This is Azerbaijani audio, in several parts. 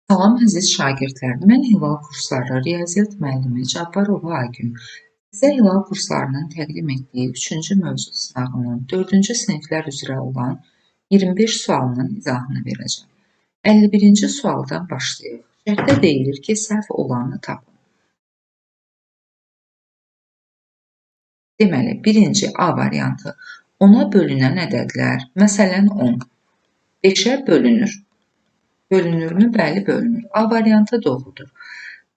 Salam əziz şagirdlər, mən Hilal kursları riyaziyyat müəllimi Cabbarova Aygün. Sizə Hilal kurslarının təqdim etdiyi 3-cü mövzu sınağının 4-cü siniflər üzrə olan 25 sualının izahını verəcəm. 51-ci sualdan başlayaq. Şərtdə deyilir ki, səhv olanı tapın. Deməli, birinci A variantı. 10-a bölünən ədədlər, məsələn 10, 5-ə bölünür. Bölünürmü? Bəli, bölünür. A variantı doğrudur.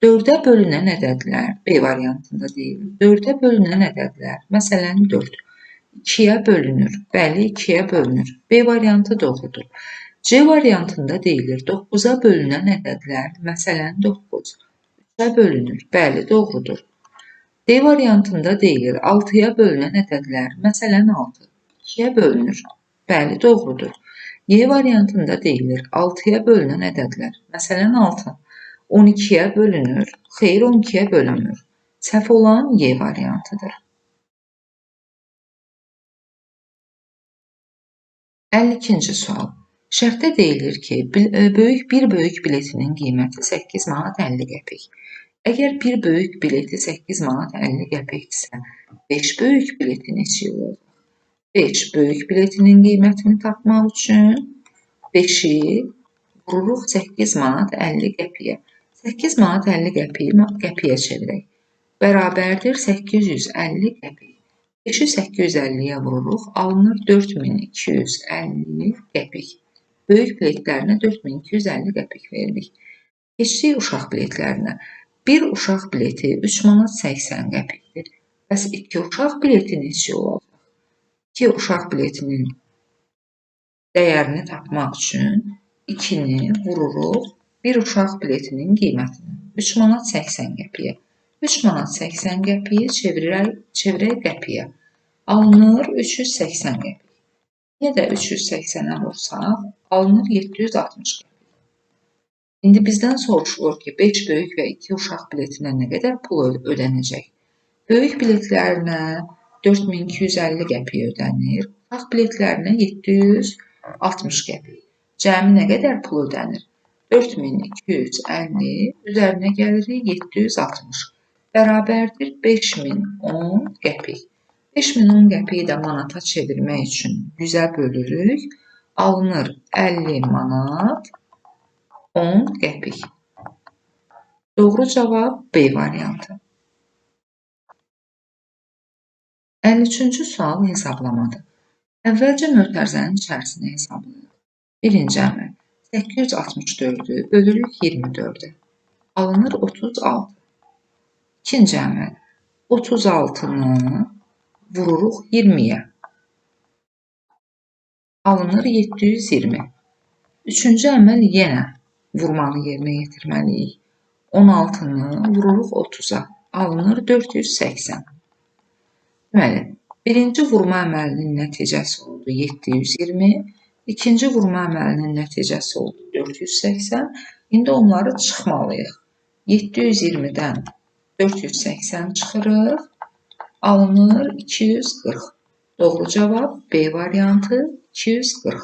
4-ə bölünən ədədlər, B variantında deyilir. 4-ə bölünən ədədlər, məsələn 4, 2-yə bölünür. Bəli, 2-yə bölünür. B variantı doğrudur. C variantında deyilir, 9-a bölünən ədədlər, məsələn 9, 3-ə bölünür. Bəli, doğrudur. D variantında deyilir, 6-ya bölünən ədədlər, məsələn 6, 2-yə bölünür. Bəli, doğrudur. Y variantında deyilir, 6-ya bölünən ədədlər, məsələn 6, 12-yə bölünür, xeyr 12-yə bölünmür. Səhv olan Y variantıdır. 52-ci sual. Şərtdə deyilir ki, bir böyük biletinin qiyməti 8 manat 50 qəpik. Əgər bir böyük bileti 8 manat 50 qəpikdirsə, 5 böyük bileti neçə olacaq? 5 böyük biletinin qiymətini tapmaq üçün 5-i vururuq 8 manat 50 qəpiyə. 8 manat 50 qəpiyə çevirək. Bərabərdir 850 qəpik. 5-i 850-yə vururuq, alınır 4250 qəpik. Böyük biletlərinə 4250 qəpik veririk. Keçdik uşaq biletlərinə. Bir uşaq bileti 3 manat 80 qəpikdir. Bəs 2 uşaq bileti neçə olacaq? 2 uşaq biletinin dəyərini tapmaq üçün 2-ni vururuq bir uşaq biletinin qiymətinə. 3 manat 80 qəpiyə. 3 manat 80 qəpiyi çevirək qəpiyə. Alınır 380 qəpik. Yenə də 380-ə vursaq, alınır 760 qəpik. İndi bizdən soruşulur ki, 5 böyük və 2 uşaq biletinə nə qədər pul ödənəcək? Böyük biletlərinə 4250 qəpik ödənir. Uşaq biletlərinə 760 qəpik. Cəmi nə qədər pul ödənir? 4250 üzərinə gəlirik 760. Bərabərdir 5010 qəpik. 5010 qəpiyi də manata çevirmək üçün 100-ə bölürük. Alınır 50 manat 10 qəpik. Doğru cavab B variantı. 53-cü sual hesablamadır. Əvvəlcə mötərizənin içərisini hesablayaq. Birinci əməl. 864-ü bölürük 24-ə. Alınır 36. İkinci əməl. 36-nı vururuq 20-yə. Alınır 720. Üçüncü əməl yenə vurmanı yerinə yetirməliyik. 16-nı vururuq 30-a. Alınır 480. Deməli, birinci vurma əməlinin nəticəsi oldu 720, ikinci vurma əməlinin nəticəsi oldu 480. İndi onları çıxmalıyıq. 720-dən 480 çıxırıq, alınır 240. Doğru cavab B variantı 240.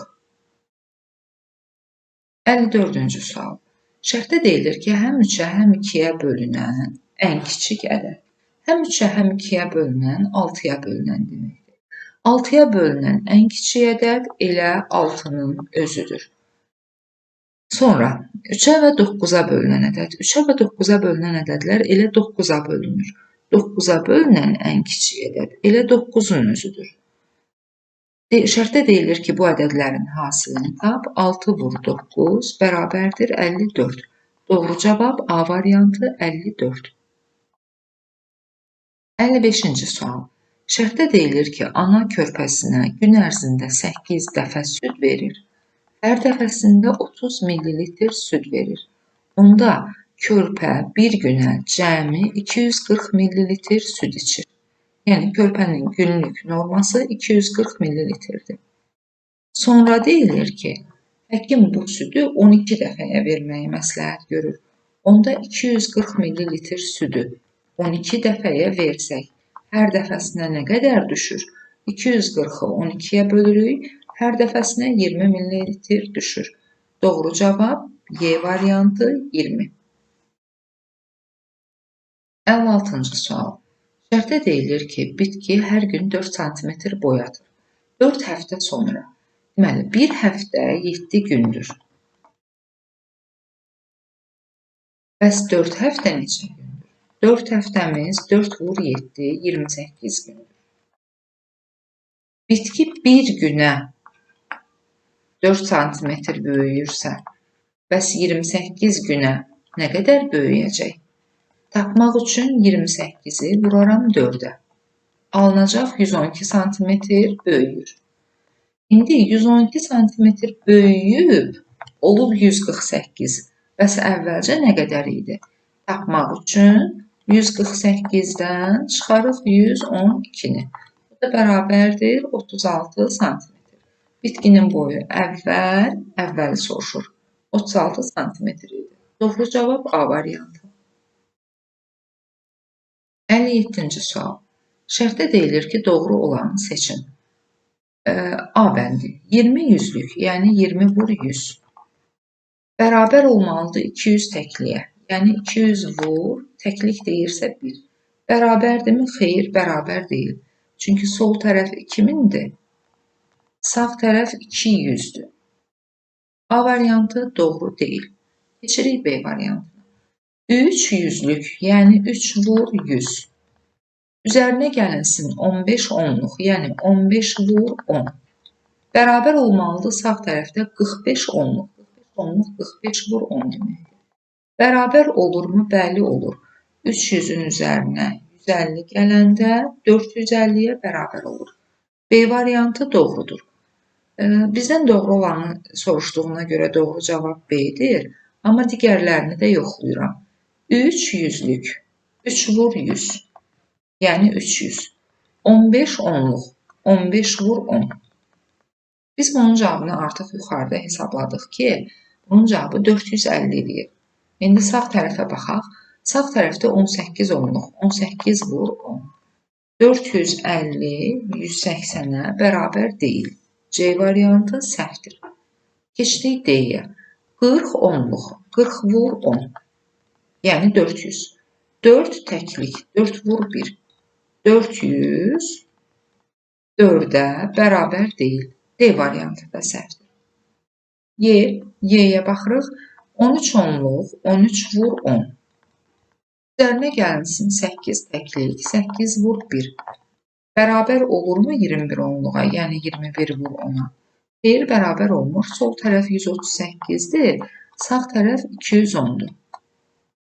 54-cü sual. Şərtdə deyilir ki, həm 3-ə, həm 2-yə bölünən ən kiçik ədəd. Həm 3-ə, həm 2-yə bölünən 6-ya bölünən deməkdir. 6-ya bölünən ən kiçik ədəd elə 6-nın özüdür. Sonra 3-ə və 9-a bölünən ədəd. 3-ə və 9-a bölünən ədədlər elə 9-a bölünür. 9-a bölünən ən kiçik ədəd elə 9-un özüdür. Şərtdə deyilir ki, bu ədədlərin hasilini tap. 6 vur 9 bərabərdir 54. Doğru cavab A variantı 54. 55-ci sual. Şərtdə deyilir ki, ana körpəsinə gün ərzində 8 dəfə süd verir. Hər dəfəsində 30 millilitr süd verir. Onda körpə bir günə cəmi 240 millilitr süd içir. Yəni, körpənin günlük norması 240 millilitrdir. Sonra deyilir ki, həkim bu südü 12 dəfəyə verməyi məsləhət görür. Onda 240 millilitr südü 12 dəfəyə versək, hər dəfəsinə nə qədər düşür? 240-ı 12-yə bölürük, hər dəfəsinə 20 millilitr düşür. Doğru cavab Y variantı 20. 56-cı sual. Şərtdə deyilir ki, bitki hər gün 4 sm boy atır. 4 həftə sonra. Deməli, bir həftə 7 gündür. Bəs 4 həftə neçə gündür? 4 həftəmiz 4 vur 7, 28 gündür. Bitki bir günə 4 sm böyüyürsə, bəs 28 günə nə qədər böyüyəcək? Tapmaq üçün 28-i vuraram 4-ə. Alınacaq 112 sm böyüyür. İndi 112 sm böyüyüb, olub 148. Bəs əvvəlcə nə qədər idi? Tapmaq üçün 148-dən çıxarıq 112-ni. Bu da bərabərdir 36 sm. Bitkinin boyu əvvəli soruşur. 36 sm idi. Doğru cavab A variantı. 57-ci sual. Şərtdə deyilir ki, doğru olanı seçin. A bəndi 20 yüzlük, yəni 20 vur 100. Bərabər olmalıdır 200 təkliyə. Yəni 200 vur, təklik deyirsə 1. Bərabərdirmi? Xeyr, bərabər deyil. Çünki sol tərəf 2000-dir, sağ tərəf 200-dür. A variantı doğru deyil. Keçirik B variantına. 3 yüzlük, yəni 3 vur 100. Üzərinə gəlinsin 15 onluq, yəni 15 vur 10. Bərabər olmalıdır sağ tərəfdə 45 onluq. 45 onluq 45 vur 10 deməkdir. Bərabər olurmu? Bəli, olur. 300-ün üzərinə 150 gələndə 450-yə bərabər olur. B variantı doğrudur. Bizdən doğru olanı soruşduğuna görə doğru cavab B-dir. Amma digərlərini də yoxlayıram. 3 yüzlük, 3 vur 100, yəni 300. 15 onluq, 15 vur 10. Biz bunun cavabını artıq yuxarıda hesabladıq ki, bunun cavabı 450 eləyir. İndi sağ tərəfə baxaq. Sağ tərəfdə 18 onluq, 18 vur 10. 450 180-ə bərabər deyil. C variantı səhvdir. Keçdik D-yə. 40 onluq, 40 vur 10. Yəni 400. 4 təklik, 4 vur 1. 400 4-ə bərabər deyil. D variantı da səhvdir. Y-yə baxırıq. 13 onluq, 13 vur 10. Üzərinə gəlinsin 8 təklik, 8 vur 1. Bərabər olurmu 21 onluğa, yəni 21 vur 10-a? Xeyr, bərabər olmur. Sol tərəf 138-dir, sağ tərəf 210-dur.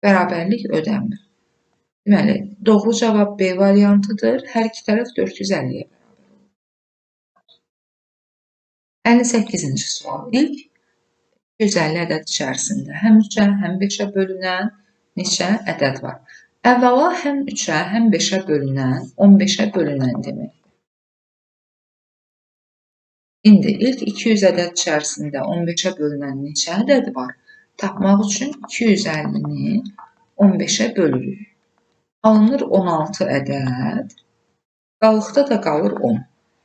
Bərabərlik ödənmir. Deməli, doğru cavab B variantıdır. Hər iki tərəf 450-yə bərabər olur. 58-ci sual. İlk 250 ədəd içərisində həm 3-ə, həm 5-ə bölünən neçə ədəd var? Əvvəla həm 3-ə, həm 5-ə bölünən 15-ə bölünən deməkdir. İndi ilk 200 ədəd içərisində 15-ə bölünən neçə ədəd var? Tapmaq üçün 250-ni 15-ə bölürük. Alınır 16 ədəd, qalıqda da qalır 10.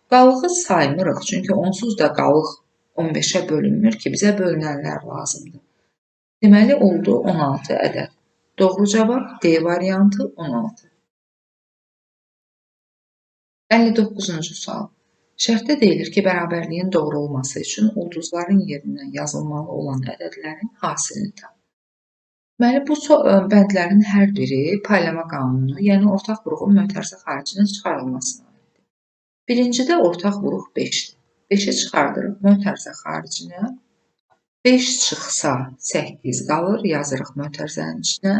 Qalığı saymırıq, çünki onsuz da qalıq 15-ə bölünmür ki, bizə bölünənlər lazımdır. Deməli, oldu 16 ədəd. Doğru cavab D variantı 16. 59-cu sual. Şərtdə deyilir ki, bərabərliyin doğru olması üçün ulduzların yerinə yazılmalı olan ədədlərin hasilini tap. Deməli, bu bəndlərin hər biri paylama qanunu, yəni ortaq vuruğun mötərizə xaricinə çıxarılmasına aiddir. Birincidə ortaq vuruq 5-dir. 5-i çıxardırıq mötərizə xaricinə. 5 çıxsa 8 qalır, yazırıq mötərizənin içinə.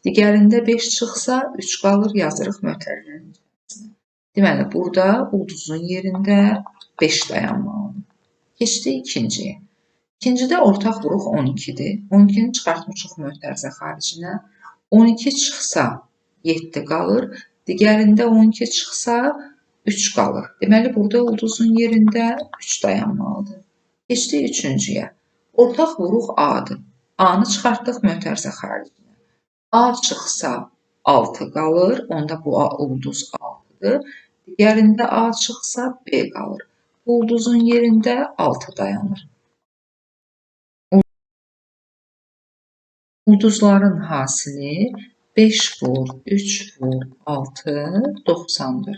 Digərində 5 çıxsa 3 qalır, yazırıq mötərizənin içinə. Deməli, burada ulduzun yerində 5 dayanmalıdır. Keçdik ikinciyə. İkincidə ortaq vuruq 12-dir. 12-ni çıxartmışıq mötərizə xaricinə. 12 çıxsa 7 qalır. Digərində 12 çıxsa 3 qalır. Deməli, burada ulduzun yerində 3 dayanmalıdır. Keçdik üçüncüyə. Ortaq vuruq A-dır. A-nı çıxartdıq mötərizə xaricinə. A çıxsa 6 qalır. Onda bu A ulduz 6-dır. Digərində A çıxsa B qalır. Ulduzun yerində 6 dayanır. Ulduzların hasili 5 vur, 3 vur, 6, 90-dır.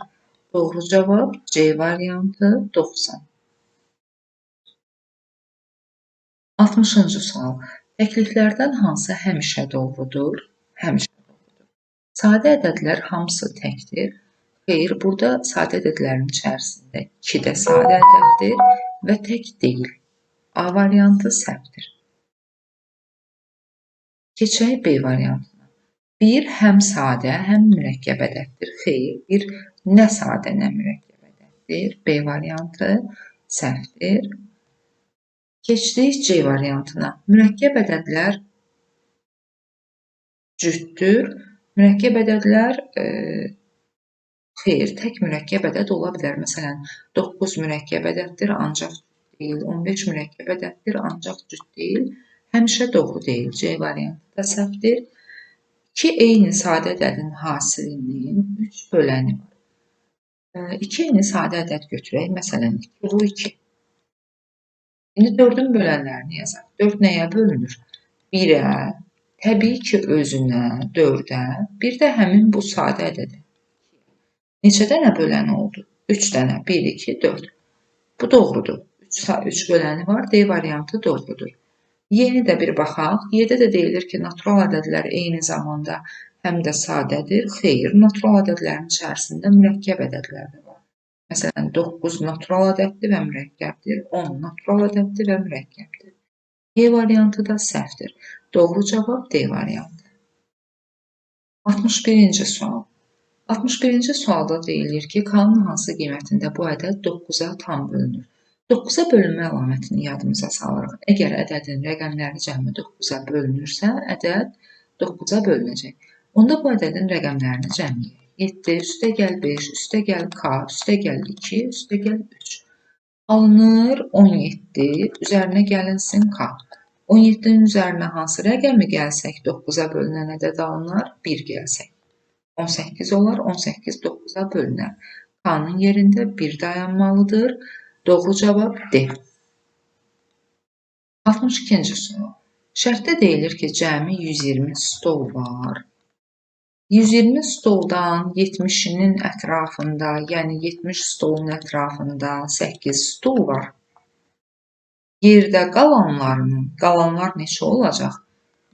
Doğru cavab C variantı 90. 60-cı sual. Təkliklərdən hansı həmişə doğrudur? Həmişə doğrudur. Sadə ədədlər hamısı təkdir. Xeyr, burada sadə ədədlərin içərisində 2 də sadə ədəddir və tək deyil. A variantı səhvdir. Keçək B variantına. 1 həm sadə, həm mürəkkəb ədəddir. Xeyr, 1 nə sadə, nə mürəkkəb ədəddir. B variantı səhvdir. Keçdik C variantına. Mürəkkəb ədədlər cütdür. Mürəkkəb ədədlər, xeyr, tək mürəkkəb ədəd ola bilər. Məsələn, 9 mürəkkəb ədəddir, ancaq cüt deyil. 15 mürəkkəb ədəddir, ancaq cüt deyil. Həmişə doğru deyil. C variantı da səhvdir. 2 eyni sadə ədədin hasilinin 3 böləni var. 2 eyni sadə ədəd götürək. Məsələn, 2 bu 2. İndi 4-ün bölənlərini yazaq. 4 nəyə bölünür? 1-ə, təbii ki, özünə, 4-ə, bir də həmin bu sadə ədədə. Neçə dənə böləni oldu? 3 dənə. 1, 2, 4. Bu doğrudur. 3 böləni var. D variantı doğrudur. Y-ni də bir baxaq. Y-də də deyilir ki, natural ədədlər eyni zamanda həm də sadədir. Xeyr, natural ədədlərin içərisində mürəkkəb ədədlər də var. Məsələn, 9 natural ədəddir və mürəkkəbdir. 10 natural ədəddir və mürəkkəbdir. Y variantı da səhvdir. Doğru cavab D variantı. 61-ci sual. 61-ci sualda deyilir ki, K-nın hansı qiymətində bu ədəd 9-a tam bölünür? 9-a bölünmə əlamətini yadımıza salırıq. Əgər ədədin rəqəmləri cəmi 9-a bölünürsə, ədəd 9-a bölünəcək. Onda bu ədədin rəqəmlərini cəmləyək. 7, üstə gəl 5, üstə gəl K, üstə gəl 2, üstə gəl 3. Alınır 17, üzərinə gəlinsin K. 17-nin üzərinə hansı rəqəmi gəlsək 9-a bölünən ədəd alınar? 1 gəlsək. 18 olar, 18 9-a bölünər. K-nın yerində 1 dayanmalıdır. Doğru cavab D. 62-ci sual. Şərtdə deyilir ki, cəmi 120 stol var. 120 stoldan 70-inin ətrafında, yəni 70 stolun ətrafında 8 stol var. Yerdə qalanlarının, qalanlar neçə olacaq?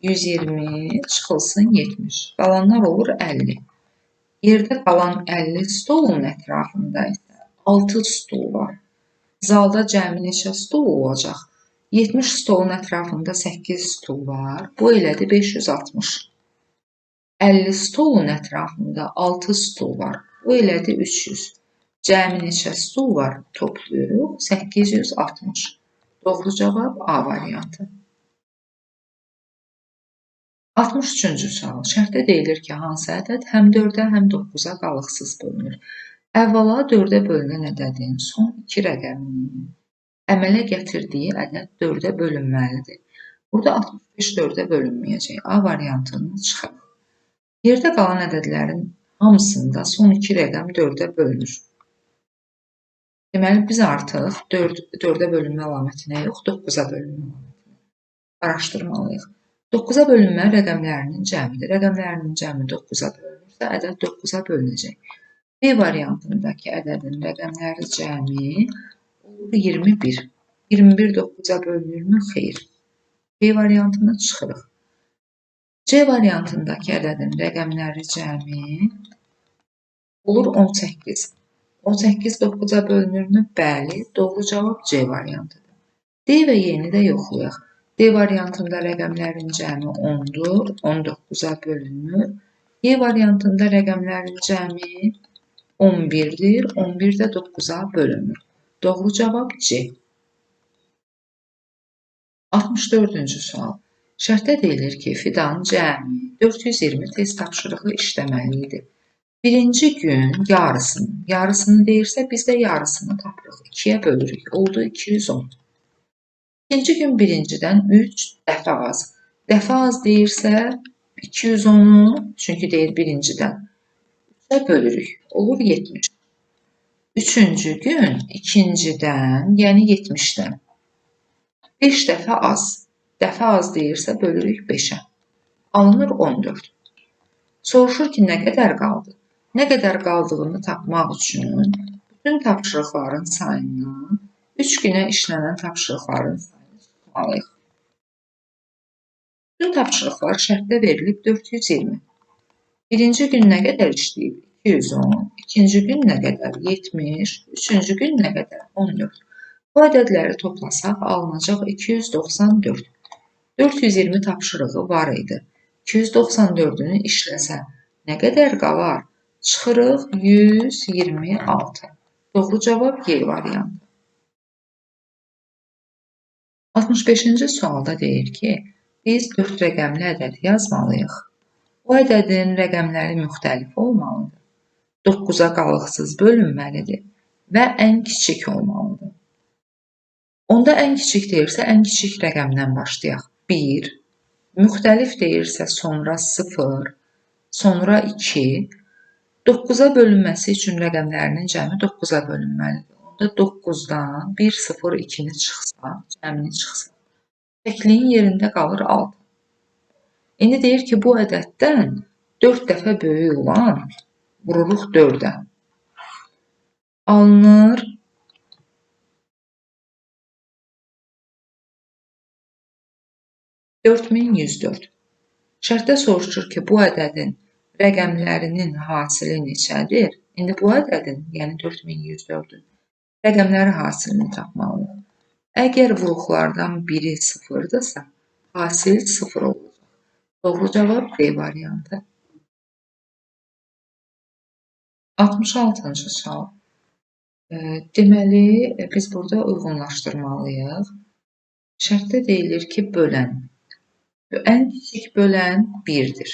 120 çıxılsın 70. Qalanlar olur 50. Yerdə qalan 50 stolun ətrafında isə 6 stol var. Zalda cəmi neçə stol olacaq? 70 stolun ətrafında 8 stol var. Bu elədi 560. 50 stolun ətrafında 6 stol var. Bu elədi 300. Cəmi neçə stol var? Toplayırıq. 860. Doğru cavab A variantı. 63-cü sual. Şərtdə deyilir ki, hansı ədəd həm 4-ə, həm 9-a qalıqsız bölünür? Əvvəla 4-ə bölünən ədədin son 2 rəqəminin əmələ gətirdiyi ədəd 4-ə bölünməlidir. Burada 65 4-ə bölünməyəcək. A variantını çıxarıq. Yerdə qalan ədədlərin hamısında son 2 rəqəm 4-ə bölünür. Deməli, biz artıq 4-ə bölünmə əlamətinə yox, 9-a bölünmə əlamətini araşdırmalıyıq. 9-a bölünmə rəqəmlərinin cəmidir. Rəqəmlərinin cəmi 9-a bölünürsə, ədəd 9-a bölünəcək. B variantındakı ədədin rəqəmləri cəmi olur 21. 21 9-a bölünürmü? Xeyr. B variantını çıxırıq. C variantındakı ədədin rəqəmləri cəmi olur 18. 18 9-a bölünürmü? Bəli. Doğru cavab C variantıdır. D və Y-ni də yoxlayaq. D variantında rəqəmlərin cəmi 10-dur. 19-a bölünmür. Y variantında rəqəmlərin cəmi 11-dir. 11 də 9-a bölünmür. Doğru cavab C. 64-cü sual. Şərtdə deyilir ki, Fidan cəmi 420 test tapşırığı işləməli idi. Birinci gün yarısını, yarısını deyirsə biz də yarısını tapırıq. 2-yə bölürük. Oldu 210. İkinci gün birincidən 3 dəfə az. Dəfə az deyirsə 210-u, çünki deyir birincidən 3-ə bölürük. Olur 70. Üçüncü gün ikincidən, yəni 70-dən 5 dəfə az. Dəfə az deyirsə bölürük 5-ə. Alınır 14. Soruşur ki, nə qədər qaldı? Nə qədər qaldığını tapmaq üçün bütün tapşırıqların sayından 3 günə işlənən tapşırıqların sayını çıxmalıyıq. Bütün tapşırıqlar şərtdə verilib 420. Birinci gün nə qədər işləyib? 210. İkinci gün nə qədər? 70. Üçüncü gün nə qədər? 14. Bu ədədləri toplasaq alınacaq 294. 420 tapşırığı var idi. 294-ünü işləsə nə qədər qalar? Çıxırıq 126. Doğru cavab Y variantı. 65-ci sualda deyir ki, biz 4 rəqəmli ədəd yazmalıyıq. Bu ədədin rəqəmləri müxtəlif olmalıdır. 9-a qalıqsız bölünməlidir və ən kiçik olmalıdır. Onda ən kiçik deyirsə, ən kiçik rəqəmdən başlayaq. 1, müxtəlif deyirsə, sonra 0, sonra 2. 9-a bölünməsi üçün rəqəmlərinin cəmi 9-a bölünməlidir. Onda 9-dan 1, 0, 2-ni çıxsaq, cəmini çıxsaq, təkliyin yerində qalır 6. İndi deyir ki, bu ədəddən 4 dəfə böyük olan vururuq 4-ə. Alınır 4104. Şərtdə soruşur ki, bu ədədin rəqəmlərinin hasili neçədir? İndi bu ədədin, yəni 4104-ün rəqəmləri hasilini tapmalıyıq. Əgər vuruqlardan biri 0-dırsa, hasil 0 olacaq. Doğru cavab D variantı. 66-cı sual. Deməli, biz burada uyğunlaşdırmalıyıq. Şərtdə deyilir ki, bölən. Ən kiçik bölən 1-dir.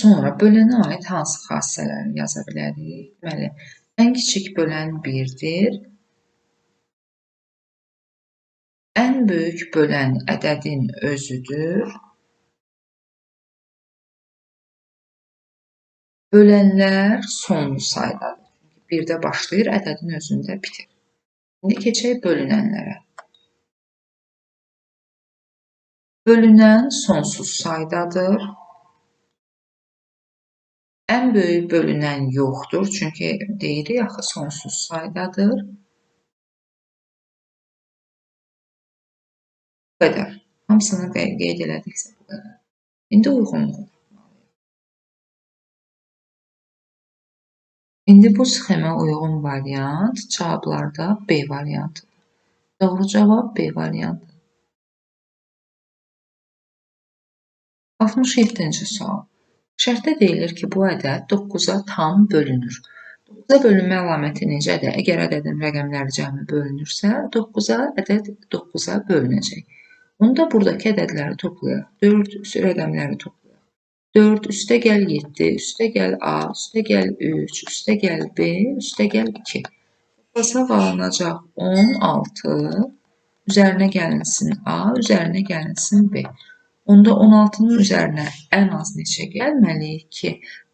Sonra bölənə aid hansı xassələri yaza bilərik? Deməli, ən kiçik bölən 1-dir. Ən böyük bölən ədədin özüdür. Bölənlər sonlu saydadır. Çünki 1-də başlayır, ədədin özündə bitir. İndi keçək bölünənlərə. Bölünən sonsuz saydadır. Ən böyük bölünən yoxdur, çünki deyirik axı sonsuz saydadır. Bu qədər. Hamısını qeyd elədiksə bu qədər. İndi uyğunluğu tapmalıyıq. İndi bu sxemə uyğun variant cavablarda B variantıdır. Doğru cavab B variantı. 67-ci sual. Şərtdə deyilir ki, bu ədəd 9-a tam bölünür. 9-a bölünmə əlaməti necədir? Əgər ədədin rəqəmləri cəmi bölünürsə, 9-a ədəd 9-a bölünəcək. Onda buradakı ədədləri toplayaq. 4 rəqəmləri toplayaq. 4 üstə gəl 7, üstə gəl A, üstə gəl 3, üstə gəl B, üstə gəl 2. Toplasaq alınacaq 16, üzərinə gəlinsin A, üzərinə gəlinsin B. Onda 16-nın üzərinə ən az neçə gəlməliyik ki,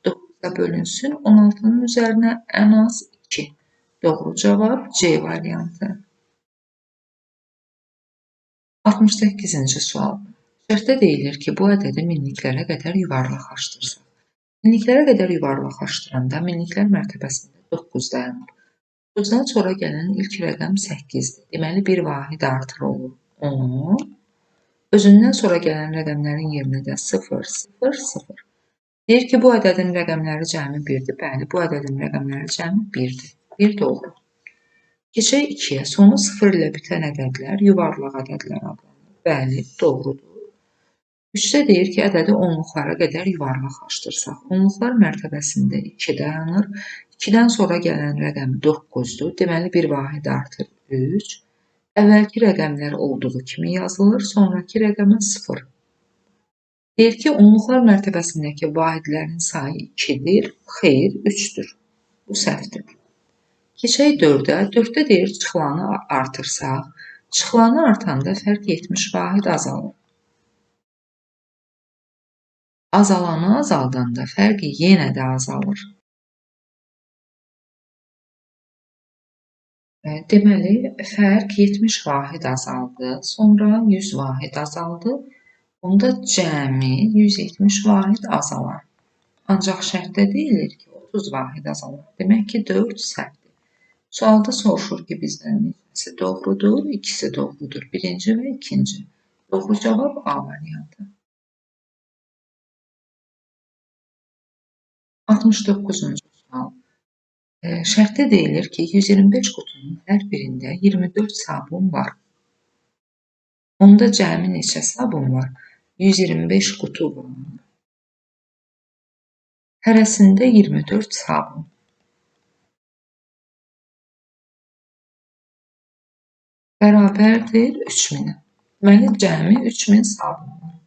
9-a bölünsün, 16-nın üzərinə ən az 2. Doğru cavab C variantı. 68-ci sual. Şərtdə deyilir ki, bu ədədi minliklərə qədər yuvarlaqlaşdırsaq. Minliklərə qədər yuvarlaqlaşdıranda minliklər mərtəbəsində 9 dayanır. 9-dan sonra gələn ilk rəqəm 8-dir. Deməli, bir vahid artır olur 10. Özündən sonra gələn rəqəmlərin yerinə də 0, 0, 0. Deyir ki, bu ədədin rəqəmləri cəmi 1-dir. Bəli, bu ədədin rəqəmləri cəmi 1-dir. 1 doğru. Keçək 2-yə. Sonu 0 ilə bitən ədədlər yuvarlaq ədədlər adlanır. Bəli, doğrudur. 3-də deyir ki, ədədi onluqlara qədər yuvarlaqlaşdırsaq. Onluqlar mərtəbəsində 2 dayanır. 2-dən sonra gələn rəqəm 9-dur. Deməli, bir vahid artır 3. Əvvəlki rəqəmlər olduğu kimi yazılır, sonraki rəqəmə 0. Deyir ki, onluqlar mərtəbəsindəki vahidlərin sayı 2-dir, xeyr, 3-dür. Bu səhvdir. Keçək 4-ə. 4-də deyir, çıxılanı artırsaq, çıxılanı artanda fərq 70 vahid azalır. Azalanı azaldanda fərq yenə də azalır. Deməli, fərq 70 vahid azaldı, sonra 100 vahid azaldı. Onda cəmi 170 vahid azalar. Ancaq şərtdə deyilir ki, 30 vahid azalar. Demək ki, 4 səhvdir. Sualda soruşur ki, bizdən neçəsi doğrudur? İkisi doğrudur. Birinci və ikinci. Doğru cavab A variantı. 69-cu sual. Şərtdə deyilir ki, 125 qutunun hər birində 24 sabun var. Onda cəmi neçə sabun var? 125 qutu var. Hərəsində 24 sabun. Bərabərdir 3000-ə. Deməli, cəmi 3000 sabun var.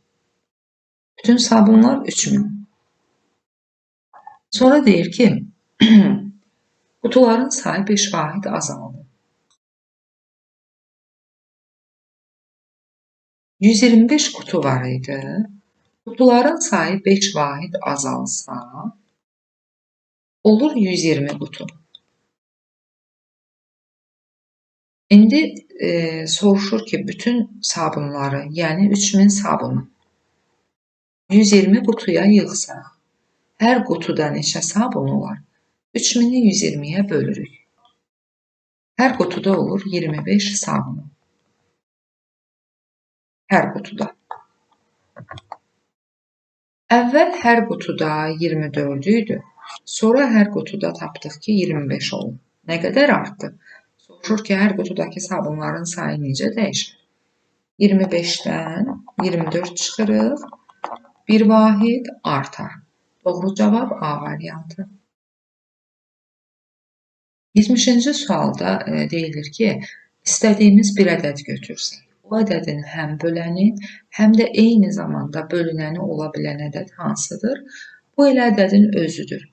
Bütün sabunlar 3000. Sonra deyir ki, qutuların sayı 5 vahid azaldı. 125 qutu var idi. Qutuların sayı 5 vahid azalsa, olur 120 qutu. İndi soruşur ki, bütün sabunları, yəni 3000 sabunu 120 qutuya yığsaq, hər qutuda neçə sabun olar? 3000-i 120-yə bölürük. Hər qutuda olur 25 sabun. Hər qutuda. Əvvəl hər qutuda 24 idi. Sonra hər qutuda tapdıq ki, 25 olur. Nə qədər artdı? Soruşur ki, hər qutudakı sabunların sayı necə dəyişir? 25-dən 24 çıxırıq. Bir vahid artar. Doğru cavab A variantı. 70-ci sualda deyilir ki, istədiyimiz bir ədəd götürsək, o ədədin həm böləni, həm də eyni zamanda bölünəni ola bilən ədəd hansıdır? Bu elə ədədin özüdür.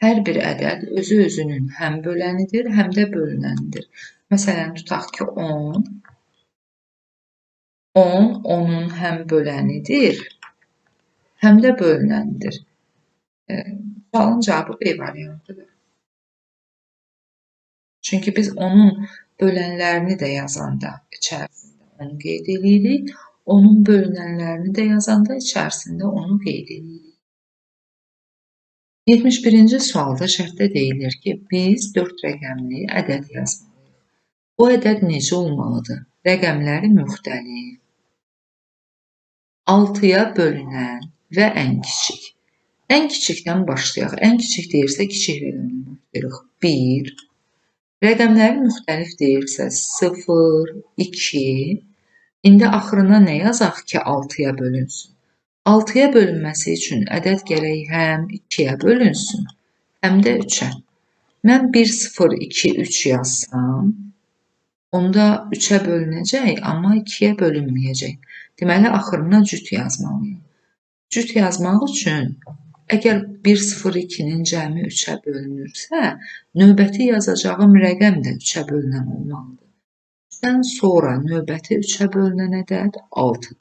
Hər bir ədəd özü özünün həm bölənidir, həm də bölünənidir. Məsələn, tutaq ki, 10. 10, 10-un həm bölənidir, həm də bölünənidir. Sualın cavabı B variantıdır. Çünki biz onun bölənlərini də yazanda içərisində onu qeyd edirik. Onun bölünənlərini də yazanda içərisində onu qeyd edirik. 71-ci sualda şərtdə deyilir ki, biz 4 rəqəmli ədəd yazmalıyıq. O ədəd necə olmalıdır? Rəqəmləri müxtəlif, 6-ya bölünən və ən kiçik. Ən kiçikdən başlayaq. Ən kiçik deyirsə, kiçik rəqəmdən başlayırıq. 1. Rəqəmləri müxtəlif deyirsə 0, 2. İndi axırına nə yazaq ki, 6-ya bölünsün? 6-ya bölünməsi üçün ədəd gərək həm 2-yə bölünsün, həm də 3-ə. Mən 1, 0, 2, 3 yazsam, onda 3-ə bölünəcək, amma 2-yə bölünməyəcək. Deməli, axırına cüt yazmalıyam. Cüt yazmaq üçün əgər 1, 0, 2-nin cəmi 3-ə bölünürsə, növbəti yazacağım rəqəm də 3-ə bölünən olmalıdır. 3-dən sonra növbəti 3-ə bölünən ədəd 6-dır.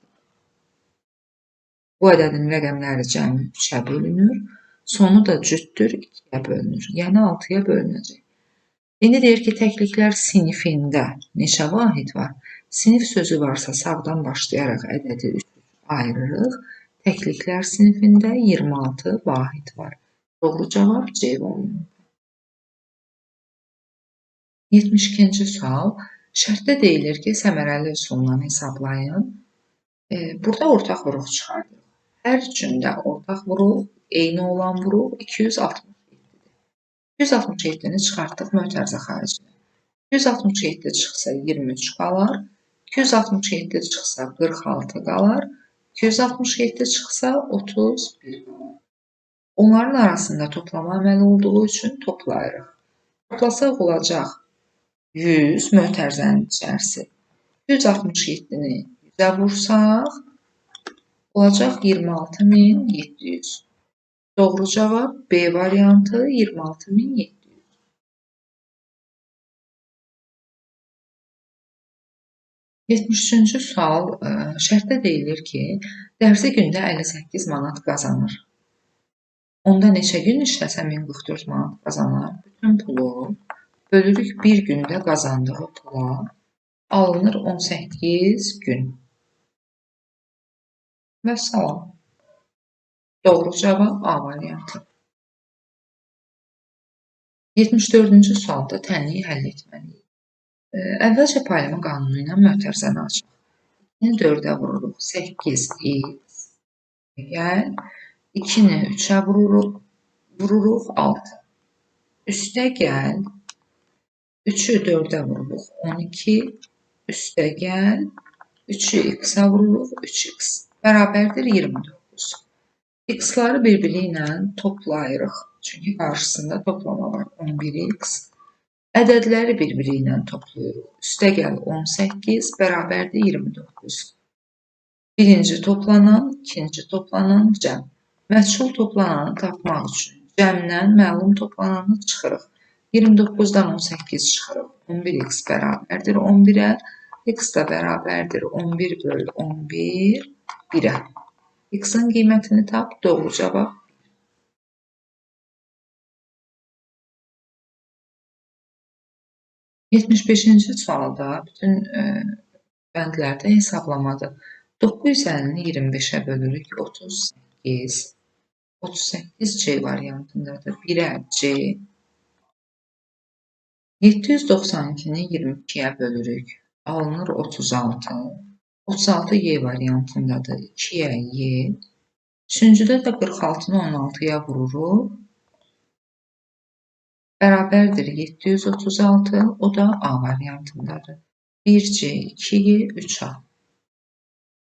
Bu ədədin rəqəmləri cəmi 3-ə bölünür, sonu da cütdür, 2-yə bölünür, yəni 6-ya bölünəcək. İndi deyir ki, təkliklər sinifində neçə vahid var? Sinif sözü varsa sağdan başlayaraq ədədi 3 ayırırıq. Təkliklər sinifində 26 vahid var. Doğru cavab C variantı. 72-ci sual. Şərtdə deyilir ki, səmərəli üsulla hesablayın. Burada ortaq vuruq çıxardırıq. Hər üçündə ortaq vuruq, eyni olan vuruq 267-dir. 267-ni çıxartdıq mötərizə xaricinə. 267 çıxsa 23 qalar, 267 çıxsa 46 qalar, 267 çıxsa 31 qalar. Onların arasında toplama əməli olduğu üçün toplayırıq. Toplasaq olacaq 100 mötərizənin içərisi. 267-ni 100-ə vursaq olacaq 26.700. Doğru cavab B variantı 26.700. 73-cü sual şərtdə deyilir ki, dərzi gündə 58 manat qazanır. Onda neçə gün işləsə 1044 manat qazanar? Bütün pulu Bölürük bir gündə qazandığı pula. Alınır 18 gün. Vəssalam. Doğru cavab A variantı. 74-cü sualda tənliyi həll etməliyik. Əvvəlcə paylama qanunu ilə mötərizəni açaq. 2-ni 4-ə vururuq, 8x. Gəl, 2-ni 3-ə vururuq, 6. Üstə gəl, 3-ü 4-ə vururuq, 12. Üstə gəl, 3-ü x-ə vururuq, 3x. Bərabərdir 29. X-ları bir-biri ilə toplayırıq. Çünki qarşısında toplama var, 11x. Ədədləri bir-biri ilə toplayırıq. Üstə gəl 18, bərabərdir 29. Birinci toplanan, ikinci toplanan cəm. Məchul toplananı tapmaq üçün cəmdən məlum toplananı çıxırıq. 29-dan 18 çıxırıq. 11x bərabərdir 11-ə, x də bərabərdir 11 böl 11, 1-ə. X-in qiymətini tap, doğru cavab 75-ci sualda bütün bəndlərdə hesablamadır. 950-ni 25-ə bölürük, 38. 38 C variantındadır. 1-ə C. 792-ni 22-yə bölürük, alınır 36. 36 Y variantındadır. 2-yə Y. Üçüncüdə də 46-nı 16-ya vururuq. Bərabərdir 736, o da A variantındadır. 1C, 2Y, 3A.